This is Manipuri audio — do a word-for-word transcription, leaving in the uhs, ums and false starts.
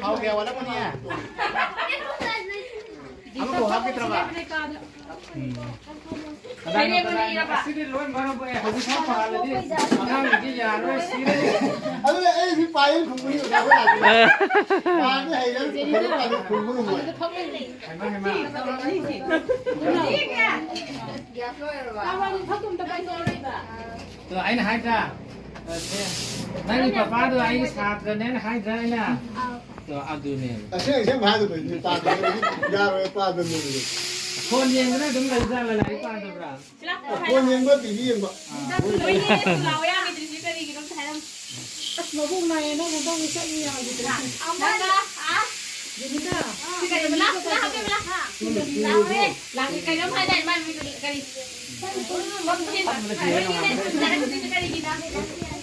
ꯊꯥꯎ ꯀꯌꯥ ꯋꯥꯠꯂꯝꯃꯅꯤ? ꯑꯃꯕꯨ ꯍꯥꯞꯈꯤꯗ꯭ꯔꯕ? ꯎꯝ꯫ ꯀꯗꯥꯏꯅꯣ, ꯀꯗꯥꯏꯅꯣ? ꯑꯁꯤꯗꯤ ꯂꯣꯏ ꯃꯔꯝ ꯑꯣꯏ꯫ ꯍꯧꯖꯤꯛ ꯐꯥꯎ ꯄꯥꯍꯜꯂꯗꯤ ꯑꯉꯥꯡꯒꯤꯗꯤ ꯌꯥꯔꯣꯏ, ꯁꯤꯔꯅꯤ꯫ ꯑꯗꯨꯅ ꯑꯩ ꯁꯤ ꯄꯥꯏꯌꯦ ꯈꯨꯝꯕ ꯉꯝꯗꯦ꯫ ꯄꯥꯕꯗꯤ ꯍꯩꯔꯦ, ꯈꯨꯝꯕ ꯉꯝꯃꯣꯏ꯫ ꯍꯩꯃꯥ, ꯍꯩꯃꯥ꯫ ꯑꯗꯣ ꯑꯩꯅ ꯍꯥꯏꯗ꯭ꯔꯥ? ꯅꯪꯒꯤ ꯄꯄꯥꯗꯣ ꯑꯩꯒꯤ ꯁꯥꯇ꯭ꯔꯅꯦꯅ ꯍꯥꯏꯗ꯭ꯔꯥ ꯑꯩꯅ? ꯑꯗꯣ ꯑꯗꯨꯅꯦ꯫ ꯑꯁꯦꯡ ꯑꯁꯦꯡꯕ ꯍꯥꯏꯒꯗꯣꯏꯅꯤ, ꯄꯥꯗꯕꯗꯤ ꯌꯥꯔꯣꯏ, ꯄꯥꯗꯕꯅꯦ꯫ ꯐꯣꯟ ꯌꯦꯡꯗꯅ ꯑꯗꯨꯝ ꯂꯩꯖꯥꯠꯂ, ꯂꯥꯏꯔꯤꯛ ꯄꯥꯗꯕ꯭ꯔꯥ? ꯐꯣꯟ ꯌꯦꯡꯕ, ꯇꯤ ꯚꯤ ꯌꯦꯡꯕ꯫ ꯑꯁ, ꯃꯕꯨꯛ ꯅꯥꯏꯌꯦ, ꯅꯪ ꯍꯟꯗꯛ ꯆꯠꯂꯤ ꯌꯥꯈꯤꯗ꯭ꯔꯦ꯫ ꯖꯤꯅꯤꯇꯥ, ꯁꯤ ꯀꯔꯤ ꯃꯅꯥ? ꯃꯅꯥ ꯍꯥꯞꯄꯦ, ꯃꯅꯥ꯫ ꯂꯥꯛꯑꯣꯍꯦ꯫ ꯂꯥꯛꯑꯦ, ꯀꯩꯅꯣꯝ ꯍꯥꯏꯗꯥꯏ, ꯃꯥꯏ ꯃꯃꯤꯡꯗꯣ ꯀꯔꯤ? ꯀꯔꯤꯒꯤꯅꯣ?